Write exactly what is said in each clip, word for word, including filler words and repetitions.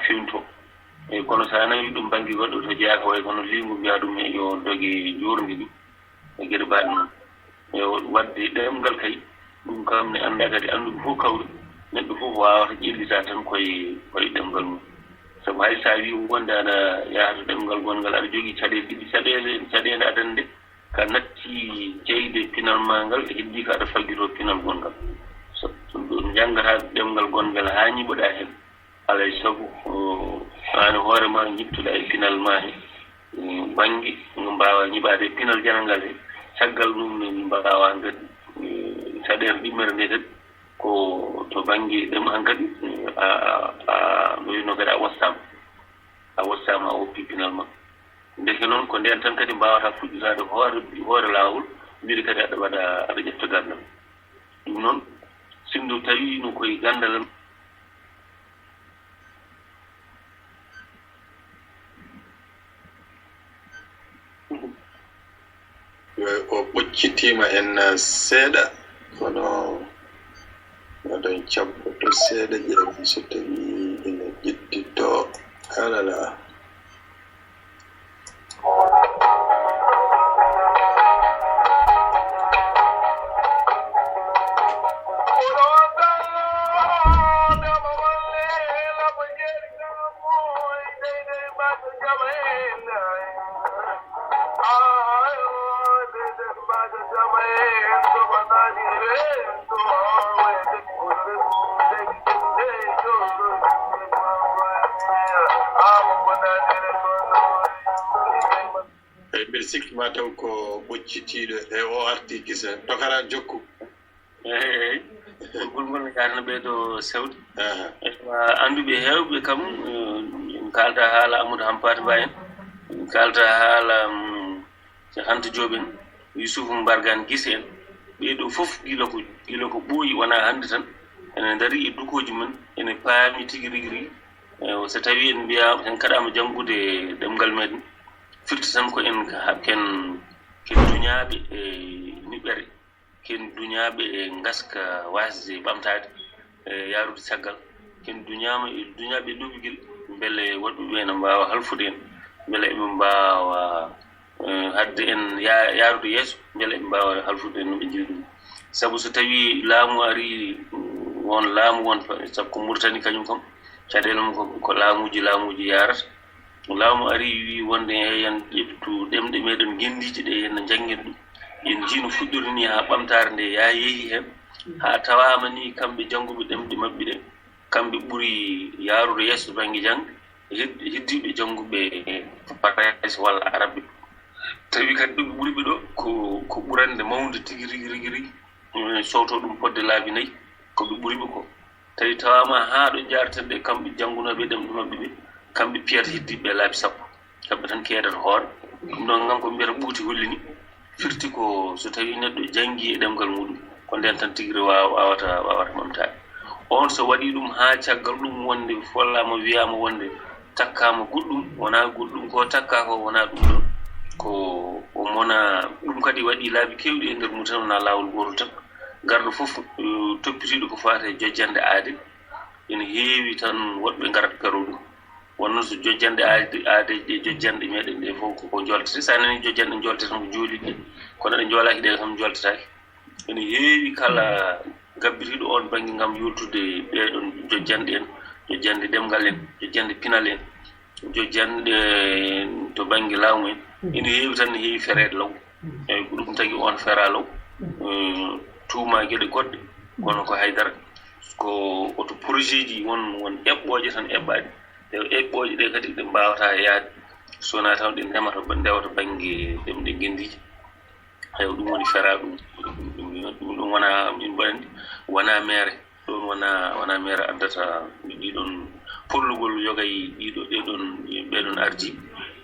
fewnto. Eyi, kono so a nawii ɗum bannge goɗɗo to jeyaa ko wayi kono liingu mbiyaa ɗum e yo doge njuurnde ni, e geɗe mbaɗe noon. E waɗde ɗemngal kay, ɗum kam ne anndaa kadi annduɓe fof kawri, neɗɗo fof waawata ƴellita tan koye, koye ɗemngal mum. Sabu hay so a wii wonde aɗa yaha to ɗemngal gonngal, aɗa jogii caɗeele ɗiɗi, caɗeele, caɗeele aɗa annde, ka natti jeyde pinal maa ngal, e heddii ko aɗa faggitoo pinal gonngal. So, so njanngataa ɗemngal gonngal haa ñiɓoɗaa heen, alay sago, o, aan e hoore maa ñiɓtuɗaa e pinal maa he, mm, bannge ngo mbaawaa ñiɓaade e pinal janangal he. Caggal ɗum ne mbaawaa ngaddi, mm, caɗeele ɗimmere nde kadi ko to bannge ɗem hankadi, mm, a, a, a, no wiyno kadi a wastaama. A wastaama, a woppi pinal maa. Ndeke noon ko ndeen tan kadi mbaawata fuɗɗitaade hoore, hoore laawol, mbiɗa kadi aɗa waɗa, aɗa ƴetta ganndal. Ɗum noon, sinno tawii no koye ganndal am. Yo o ɓoccitiima en seeɗa, kono oɗon cabboto seeɗa, ƴeewen so tawii ina ƴettitoo. Alala. Eyi, mbiɗa sikki ma taw ko ɓoccitiiɗo e o arti gisa. Tokara jokku. Eyi, eyi. Ɓoggol ngol ne yaarna ɓeydo sewde. Aha. Ewa, annduɓe heewɓe kam, eh, en kaalta haala Amadou Hampaate Ba en, en kaalta haala, mm, Cheikh Anta Diop en, Youssouf Mbargane Guissé en. Ɓee ɗoo fof gila ko, gila ko ɓooyi, wonaa hannde tan. Ene ndarii e dukooji mum, ene paami tigi rigi rigi. Eh, so tawii en mbiyaa, en kaɗaama janngude ɗemngal meeɗen, firti tan ko en ka-, ken, ken duñaaɓe e niɓɓere, ken duñaaɓe e ngaska waasde ɓamtaade, e yaarude caggal, ken duñaama e, duñaaɓe e loowigil, mbele woɗɓe ɓe ene mbaawa halfude en, mbele eɓe mbaawa, eh, haɗde en ya-, yaarude yeeso, mbele eɓe mbaawa halfude en no ɓe njiɗi ɗum. Sabu so tawii laamu arii, mm, won laamu won fa-, sabu ko Mauritanie kañum kam, caɗeele mum ko, ko laamuuji, laamuuji yaarata. Laamu arii wii wonde en ƴettu ɗemɗe meeɗen ngenndiije ɗe, en njanngen ɗum. En njii no fuɗɗori ni haa ɓamtaare nde yaa yehi heen, haa tawaama ni kamɓe jannguɓe ɗemɗe maɓɓe ɗe, kamɓe ɓuri yaarude yeeso bannge jannde, hed-, heddiiɓe jannguɓe Farayse walla Arabe. Tawi kadi ɗo ɓe ɓuri ɓe ɗo ko, ko ɓurannde mawnde tigi rigi, rigi, rigi, mm, sowto ɗum fodde laabi nayi, ko ɓe ɓuri ɓe ko. Tawi tawaama haa ɗo njaareten ɗe, kamɓe janngunooɓe ɗemɗe maɓɓe ɓe, kamɓe piyata heddiiɓe laabi sappo. Kamɓe tan keedata hoore. Ɗum ɗoon kanko mbiyata ɓuuti hollini. Firti ko so tawii neɗɗo janngii e ɗemngal muɗum, ko ndeen tan tigi wa-, waawata, waawata ɓamtaade. Oon so waɗii ɗum haa caggal ɗum wonde follaama, wiyaama wonde takkaama goɗɗum, wonaa goɗɗum ko takkaa ko, wonaa ɗum ɗoon. Ko o mona, ɗum kadi waɗii laabi keewɗi e nder mum tan, wonaa laawol gootol tan. Garɗo fof, eh, toppitiiɗo ko faati e jojjanɗe aade, ene heewi tan woɗɓe ngarata pero ɗum. Wonno so jojjanɗe aade, aade ɗe jojjanɗe meeɗen ɗe fof ko, ko joltete. So a nanii jojjanɗe joltete tan ko jooliiɗe, kono ɗe joolaaki ɗe kam joltetaake. Ene heewi kala gabbitiiɗo oon bannge ngam yoltude ɗee ɗoon jojjanɗe en, jojjanɗe ɗemngal en, jojjanɗe pinal en, jojjanɗe to bannge laamu en. Mm. Ene heewi tan, ne heewi fereede law. Mm. Eeyi, ko ɗum tagi oon feraa law. Mm. Eh, tuumaa geɗe goɗɗe, kono ko hay dara. Ko oto projet ji won, won eɓɓooje tan eɓɓaaɗe. Ɗe eɓɓooje ɗe kadi ɗe mbaawataa yaade, so wonaa taw ɗe ndemata, ndewata bannge ɗemɗe ngenndiije. Eeyi, ɗum woni feraa ɗum. Ɗum, ɗum, ɗum wonaa, min mbaɗi, wonaa meere. Ɗoon wonaa, wonaa meere addata ɗiɗon pollugol yoga e ɗiɗo, ɗeɗon, ɓeɗon ardi.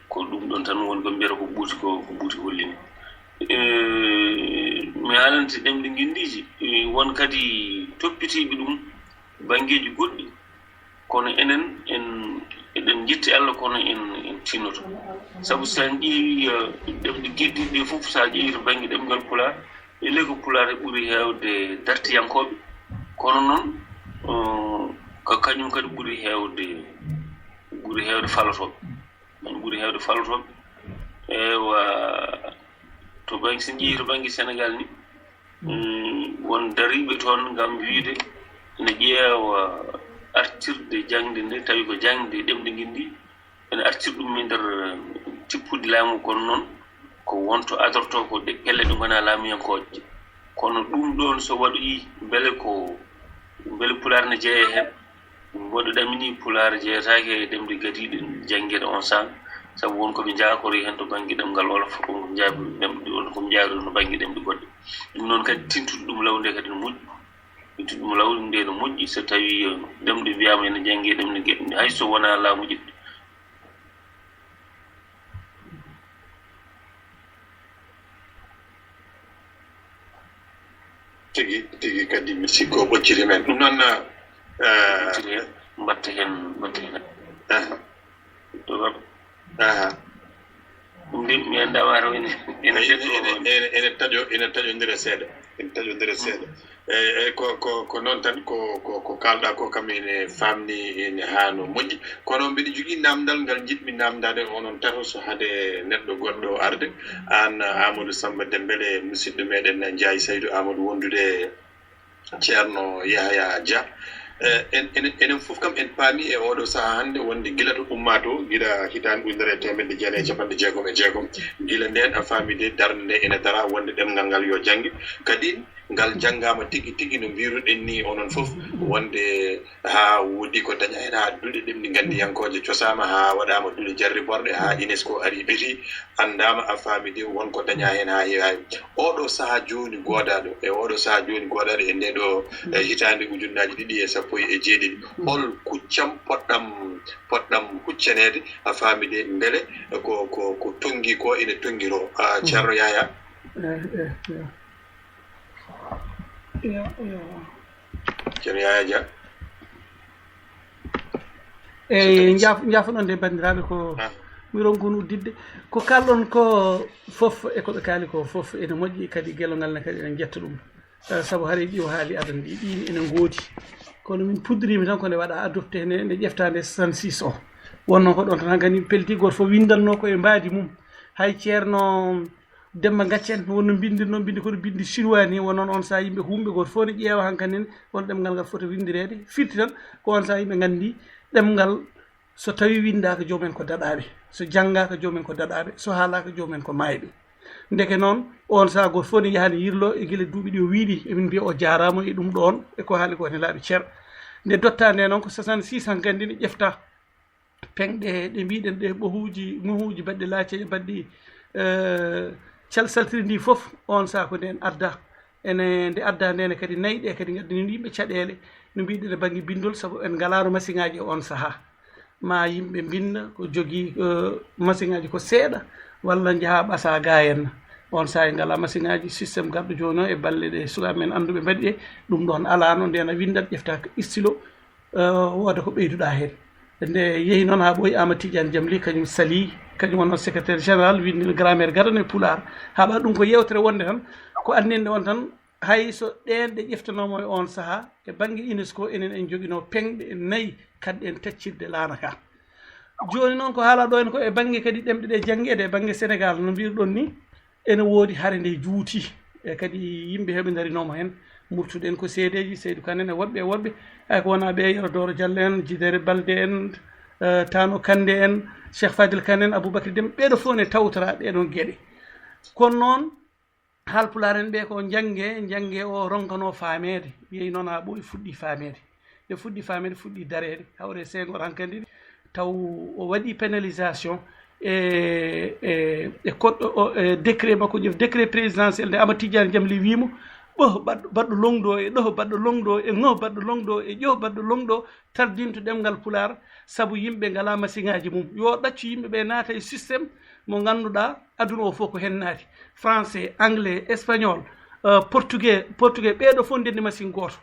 Ko ɗum ɗoon tan woni ko mbiyata ko ɓuuti ko, ko ɓuuti hollini. Eh, mi haalante ɗemɗe ngenndiije, eh, won kadi toppitiiɓe ɗum banngeeji goɗɗi. Kono enen, en, eɗen njetti Allah, kono en, en tinnoto. Sabu so en ƴeewi, eh, ɗemɗe geddiiɗe ɗe fof, so a ƴeewi to bannge ɗemngal Pulaar, ellee ko Pulaar ɓuri heewde dartiyankooɓe. Kono noon, eh, ko kañum kadi ɓuri heewde Ɓuri heewde falotooɓe. Ɓen ɓuri heewde falotooɓe. Ewa, to bannge, so njiyii to bannge Senegaal ni, mm, won dariiɓe toon ngam wiyde ene ƴeewa artirde jaŋde nde, tawi ko jaŋde ɗemɗe nginndi, ene artiri ɗum e nder, eh, tippude laamu, kono noon ko wonto adorto ko ɗe pelle ɗe ngonaa laamuyankooje. Kono ɗum ɗoon so waɗoyi, mbele ko, mbele Pulaar ne jeyaa heen? Mboɗo ɗamini Pulaar jeyataake e ɗemɗe gadiiɗe janngeede on saan, sabu won ko ɓe njaakori heen to bannge ɗemngal Wolof, ko njaabi ɗemɗe, won ko ɓe njaakori to bannge ɗemɗe goɗɗe. Ɗum noon kadi, tintude ɗum law nde kadi no moƴƴi. Tintude ɗum law nde no moƴƴi, so tawii, eh, ɗemɗe mbiyaama ene janngee, ɗemɗe ge-, hay so wonaa laamu jiɗɗo. Tigi, tigi kadi mi sikko ɓocciri men. Ɗum noon, eh, ɓocciri heen, mbatte heen, mbatte heen. Eh. Ɗum noon. Aha. Ɗum de, mi anndaa, wata ene, ene, ene, ene taƴo, ene taƴondira seeɗa. Ene taƴondira seeɗa. Eyi, eyi, ko, ko, ko noon tan, ko, ko, ko kaalɗaa ko kam ene faamni, ene haa no moƴƴi. Kono mbiɗa jogii naamndal ngal njiɗmi naamndaade onon tato, so hade neɗɗo goɗɗo arde. Aan, Amadou Samba Dembele, musidɗo meɗen Ndiaye Saydou Amadou, wondude e Ceerno Yahaya Dia. Eh, en, enen, enen fof kam en paami e oɗo sahaa hannde wonde gila to ummaa to, gila hitaande ujunere e teemedde jeenayi e capanɗe jeegom e jeegom, gila ndeen a faami de darnde nde ene dara wonde ɗemngal ngal yo jannge. Kadi ngal janngaama tigi tigi no mbiiruɗen ni onon fof, wonde haa woodi ko dañaa heen, haa duɗe ɗemɗe nganndiyankooje cosaama, haa waɗaama duɗe jarriborɗe, haa UNESCO ari ɓeti, anndaama a faami de won ko dañaa heen haa heewi, haa heewi. Oɗo sahaa jooni goodaaɗo, e oɗo sahaa jooni goodaaɗo e ndee ɗoo, e hitaande ujunnaaji ɗiɗi e sappo e jeeɗiɗi, hol kuccam poɗɗam, poɗɗam huccaneede, a faami de, mbele ko, ko, ko tonngi ko ene tonngiroo? A, Ceerno Yaya? Eh, eh, eh. Yo, yo. Ceerno Yaya Dia. Eyi, njaaf-, njaafoɗon de, banndiraaɓe, ko mi ronku udditde. Ko kaalɗon ko fof, e ko ɓe kaali ko fof ene moƴƴi, kadi gelo ngal ne kadi ene njetta ɗum. Eh, sabu haray ɗi o haali adana ɗi, ɗi ene ngoodi. Kono min puɗɗoriima tan ko nde waɗaa adopté, nde, nde ƴeftaa nde soixante-six o. Wonnoo ko ɗoon tan, hankadi pellitii, gooto fof winndatnoo ko e mbaadi mum. Hay Ceerno Demba Gaccen, wonno mbinndirnoo, mbinndi kono binndi chinois ni, won noon on sahaa yimɓe huumɓe, gooto fof ne ƴeewa hankadi ne hol ɗemngal ngal foti winndireede. Firti tan ko on sahaa yimɓe nganndi ɗemngal, so tawii winndaaka, joom en ko daɗaaɓe, so janngaaka, joom en ko daɗaaɓe, so haalaaka, joom en ko maayɓe. Ndeke noon, on sahaa gooto fof ne yaha ne yirloo e gila duuɓi ɗi o wii ɗi, emin mbiya o jaaraama e ɗum ɗoon, e ko haali ko ne laaɓi cer. Nde dottaa nde noon ko soixante-six hankadi ne ƴeftaa. Peŋɗe ɗe mbiɗen ɗe, ɓohuuji, ŋohuuji baɗɗi laace, baɗɗi, eh, cal-, saltiri ndi fof, on sahaa ko ndeen adda. Ene nde adda ndene kadi nayi ɗe kadi ngaddani yimɓe caɗeele, no mbiɗen e bannge binndol, sabu en ngalaano masiŋaaji e on sahaa. Ma yimɓe mbinnda ko jogii, eh, masiŋaaji ko seeɗa, walla njaha ɓasa ga henna. On sahaa en ngalaa masiŋaaji, système garɗo jooni o e balle ɗe sukaaɓe men annduɓe mbaɗi ɗe, ɗum ɗoon alaano, ndeen a winndat, ƴeftaa stylo, eh, wooda ko ɓeyduɗaa heen. Nde yehi noon haa ɓooyi, Aamadu Tiijaan Jam Lih kañum salii, kañum wonnoo secrétaire général, winndi grammaire gadano e Pulaar. Haaɓaa ɗum ko yeewtere wonnde tan, ko anndinde on tan, hay so ɗeen ɗe ƴeftanooma e oon sahaa, e bannge UNESCO, enen en njoginoo peŋɗe nayi kaɗɗen taccirde laana ka. Jooni noon ko haalaa ɗo en ko e bannge kadi ɗemɗe ɗe janngeede e bannge Senegaal, no mbiruɗon ni, ene woodi hare nde juuti, e kadi yimɓe heɓe ndarinooma heen. Murtuɗen ko seedeeji, Seydou Kane en e woɗɓe e woɗɓe, hay ko wonaa ɓe, Yero Dooro Diallo en, Jidere Balde en, eh, Tano Kande en, Cheikh Fadil Kane en, Aboubacry Dem, ɓeeɗo fof ne tawtoraa ɗeeɗoon geɗe. Kono noon, Haalpulaar en ɓe ko njannge, njannge o ronkanoo faameede. Yehi noon haa ɓooyi fuɗɗii faameede. Nde fuɗɗii faameede, fuɗɗii dareede. Hawre Senghor hankadi taw o waɗii pénalisation e, e, e code, o, e décret makko, ƴeew décret présidentiel nde Amadou Tidiane Diam Lih wii mo, ɓoh baɗɗo, baɗɗo longdo e ɗoh, baɗɗo longdo e ŋoh, baɗɗo longdo e ƴoh, baɗɗo longdo tardinto ɗemngal Pulaar, sabu yimɓe ngalaa masiŋaaji mum. Yo ɗaccu yimɓe ɓe naata e système mo ngannduɗaa aduna o fof ko heen naati. Français, anglais, espagnol, euh, portugais, portugais, ɓeeɗo fof ndenndi masiŋ gooto.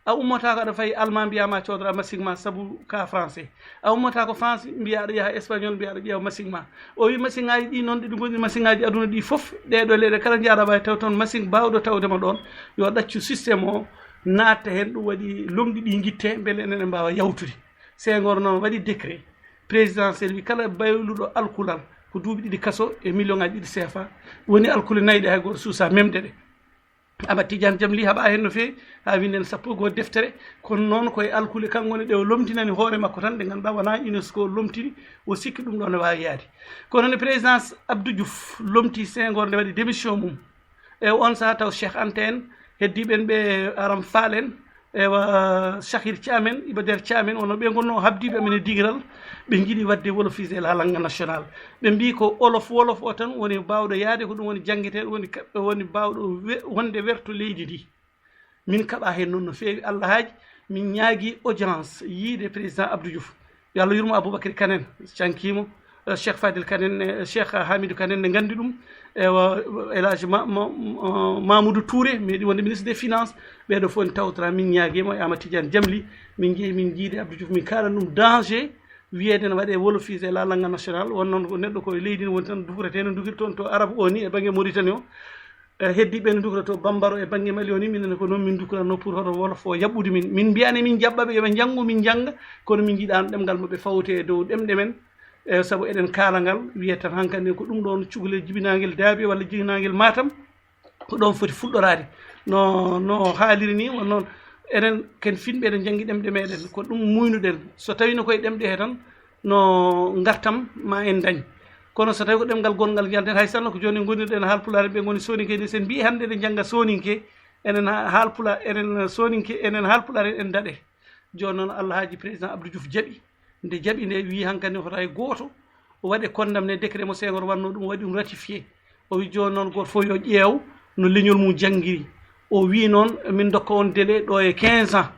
A ummotaako aɗa fayi Allemand mbiyaa ma coodoɗaa masiŋ ma sabu ka français. A ummotaako France mbiyaa aɗa yaha espagnol mbiyaa aɗa ƴeewa masiŋ ma. O wi masiŋaaji ɗi noon ɗi ngoni masiŋaaji aduna ɗi fof, ɗeeɗo leyɗe kala njahaɗa waawi taw toon masiŋ baawɗo tawde ma ɗoon. Yo ɗaccu système o naatta heen, ɗum waɗi longdi ɗi ngitte mbele enen en mbaawa yawtude. Senghor noon waɗi décret, Présidentiel wi kala bayluɗo alkulal ko duuɓi ɗiɗi kaso e million ngaji ɗiɗi C F A. Woni alkule nayi ɗe hay gooto suusa memde ɗe. Amadou Tidiane Jamli haɓa heen no feewi, haa winden sappo e goo deftere. Kono noon koye alkule kan ngoni ɗe o lomtinani hoore makko tan, ɗe ngannduɗaa wonaa UNESCO lomtini, o sikki ɗum ɗo ne waawi yaade. Kono ne présidence Abdou Diouf lomti Senghor nde waɗi démission mum. E on saha taw Cheikh Anta en, heddiiɓe en ɓe Aram Fall en, ewa Shahir Thiam en, Iba Der Thiam en, wono ɓe ngonno habdiiɓe amen e digiral, ɓe njiɗi waɗde wolofisé la langue nationale. Ɓe mbii ko olof, wolof o tan woni baawɗo yaade, ko ɗum woni janngeteeɗo, woni kaɓɓe, woni baawɗo we-, wonde werto leydi ndi. Min kaɓa heen noon no feewi, Allah haaji, min ñaagi audience yiide président Abdou Diouf. Yo Allah yurmo Aboubacry Kane en, cankimo, eh, Cheikh Fadil Kane en, eh, Cheikh Hamidou Kane en ne nganndi ɗum, ewa, El Hadj Ma-, Ma-, Ma-, Mamoudou Touré, meeɗi wonde ministre des finances, ɓeeɗo fof en tawtora, min ñaagiima e Amadou Tidiane Jamli, min njehi, min njiide Abdou Diouf, min kaalan ɗum danger, wiyeede ne waɗe wolofisé la langue nationale, won noon ko neɗɗo ko e leydi ne woni tan, dukoretee no dukiri toon to Arabe o ni e bannge Mauritanie o. E heddiiɓe ne ndukra to Bambaro e bannge Mali o ni, minen ko noon min ndukrano pour hoto wolof o yaɓɓude min. Min mbiyani min jaɓɓa ɓe, yo ɓe njanngu, min njannga, kono min njiɗaano ɗemngal maɓɓe fawte e dow ɗemɗe men. E sabu eɗen kaala ngal, wiyata tan hankadi ko ɗum ɗoon cukalel jibinaangel Daabi walla jibinaangel Matam, ko ɗoon foti fuɗɗoraade. No, no haaliri ni, won noon enen ken Finɓe eɗen njanngi ɗemɗe meɗen, ko ɗum muynuɗen. So tawino koye ɗemɗe he tan, no ngartam ma en dañ. Kono so tawi ko ɗemngal gonngal njanten, hay sinno ko jooni ngonirɗen haalpulaar, ɓe ngoni sooninke ni, sen mbii hannde eɗen njannga sooninke, enen ha-, haalpulaar, enen sooninke, enen haalpulaar en, en daɗe. Jooni noon Allah haaji président Abdou Diouf jaɓi. Nde jaɓi nde, wii hankadi hoto hay gooto o waɗe condamné décret mo Senghor wanno ɗum, o waɗi ɗum ratifié. O wi jooni noon gooto fof yo ƴeew no leñol mum janngiri. O wi noon min dokka on délai ɗo e quinze ans,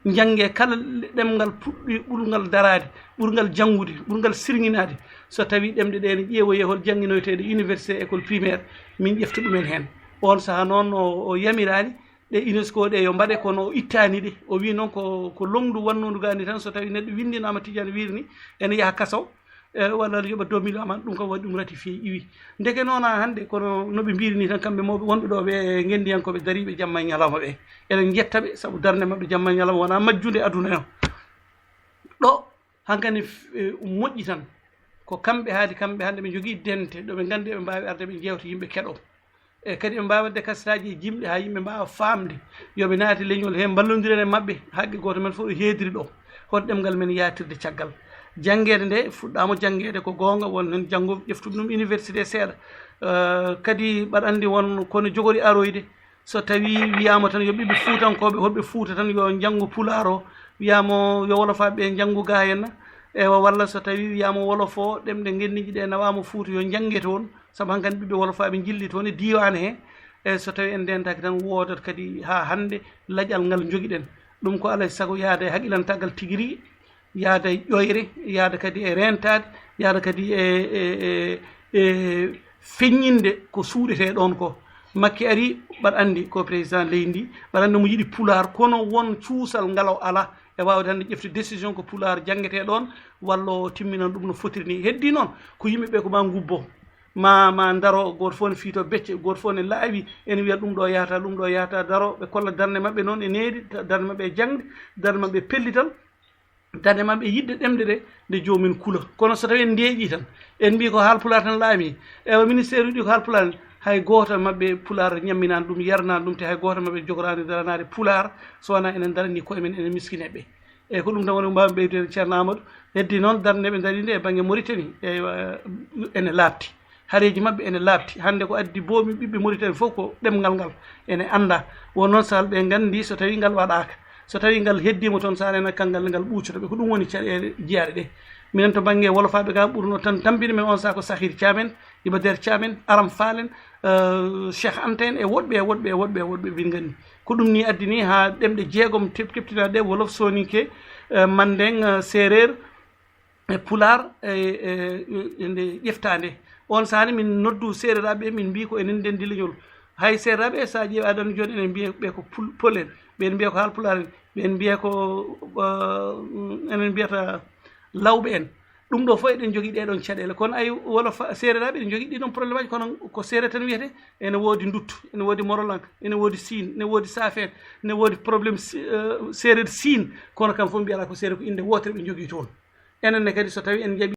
njannge kala ɗemngal puɗɗi ɓurngal daraade, ɓurngal janngude, ɓurngal sirŋinaade. So tawi ɗemɗe ɗe ne ƴeewoye hol jannginoyteeɗe université, école primaire, min ƴefta ɗumen heen. On saha noon o, o yamiraani ɗe UNESCO ɗe yo mbaɗe, kono o ittaani ɗe. O wi noon ko, ko longdu wannondu gandi tan, so tawi neɗɗo winndinaama Tidiane Wirni ene yaha kaso, e walla yoɓa deux millions amande, ɗum kam waɗi ɗum ratifié, iwi. Ndeke noon haa hannde kono no ɓe mbiri ni tan, kamɓe mawɓe wonɓe ɗo ɓe e ngenndiyankooɓe dariiɓe jamma e ñalawma ɓe, eɗen njetta ɓe sabu darnde maɓɓe jamma e ñalawma wonaa majjunde aduna o. Ɗo hankadi f-, e, moƴƴi tan, ko kamɓe haadi, kamɓe hannde ɓe njogii dente ɗo ɓe nganndi eɓe mbaawi arde ɓe njeewta yimɓe keɗo. E kadi ɓe mbaawa waɗde kasitaaji e jimɗe haa yimɓe mbaawa faamde. Yo ɓe naati leñol heen, mballondiren e maɓɓe, haqqe gooto men fof ɗo heediri ɗo. Hoto ɗemngal men yaatirde caggal. Janngeede nde fuɗɗaama janngeede ko goonga, won heen janngooɓe ƴeftuɓe ɗum université seeɗa. Eh, kadi mbaɗa anndi won kono jogori aroyde. So tawi wiyaama tan yo ɓiɓɓe fuutankooɓe, holɓe Fuuta tan yo njanngu pulaar o, wiyaama yo wolofaaɓe ɓe njanngu gaa henna. Ewa, walla so tawi wiyaama wolof o, ɗemɗe ngenniiji ɗe nawaama Fuuta yo njannge toon. Sabu hankadi ɓiɓɓe wolofaaɓe njilli toon e diiwaan he, e so tawii en ndentaaki tan, woodat kadi haa hannde laƴal ngal njogiɗen. Ɗum ko alaa e sago yaada e haqilantaagal tigi rigi, yaada e ƴoyre, yaada kadi e reentaade, yaada kadi e, e, e, e feññinde ko suuɗetee ɗoon ko. Makki arii, mbaɗa anndi ko président leydi ndi, mbaɗa anndi omo yiɗi pulaar, kono won cuusal ngal o alaa e waawde hannde ƴeftude décision ko pulaar janngetee ɗoon, walla o timminan ɗum no fotiri ni. Heddii noon, ko yimɓe ɓe ko maa ngubbo. Ma, ma ndaro, gooto fof ne fiito becce, gooto fof ne laawi, ene wiya ɗum ɗo yahata, ɗum ɗo yahata, daro, ɓe kolla darnde maɓɓe noon e needi, ta-, darnde maɓɓe e jaŋde, darnde maɓɓe e pellital, darnde maɓɓe e yiɗde ɗemɗe ɗe, nde joomum en kula. Kono so tawii en ndeeƴii tan, en mbii ko haalpulaar tan laaɓi, ewa ministère uji ɗi ko haalpulaar, hay gooto e maɓɓe pulaar ñamminaani ɗum, yarnaani ɗum, te hay gooto e maɓɓe jogoraani daranaade pulaar, so wonaa enen daranii koye men, enen miskineeɓe. Eyi, ko ɗum tan woni ko mbaawmi ɓeydude, Ceerno Amadou. Heddii noon, darnde nde ɓe ndarii nde e bannge Mauritanie, eyi, eh, ene laaɓti. Hareeji maɓɓe ene laaɓti. Hannde ko addi boomi ɓiɓɓe Mauritanie fof ko ɗemngal ngal ene anndaa. Won noon sahal ɓe nganndi so tawii ngal waɗaaka. So tawii ngal heddiima toon, so alaa heen kanngal ngal ɓuucoto ɓe. Ko ɗum woni caɗeele jiyaaɗe ɗe. Minen to bannge wolofaaɓe gaa ɓurno tan tampinde men on saha ko Sahir Thiam en, Iba Der Thiam en, Aram Fall en, eh, Cheikh Anta en e woɗɓe, e woɗɓe, e woɗɓe, e woɗɓe, min nganndi. Ko ɗum ni addi ni haa ɗemɗe jeegom tep-, keptinaaɗe ɗe, wolof, sooninke, eh, manndeŋ, eh, seereer, e pulaar, e, e, e nde ƴeftaande. On sahaa ni min noddu seereraaɓe, min mbii ko enen ndenndi leñol. Hay seereraaɓe, so a ƴeewi adan jooni, enen mbiya ɓe ko pul-, pol en, ɓe en mbiya ko haalpulaar en, ɓe en mbiya ko, eh, enen mbiyata lawɓe en. Ɗum ɗo fof eɗen njogii ɗee ɗoon caɗeele. Kono ay wolof, seereraaɓe eɗen njogii ɗii ɗoon probléme aji, kono ko seereer tan wiyetee. Ene woodi nduttu, ene woodi morolan, ene woodi siin, ene woodi saafeen, ene woodi problème si-, eh, seereer siin. Kono kam fof mbiyaɗaa ko seereer, ko innde wootere ɓe njogii toon. Enen ne kadi, so tawi en njaɓi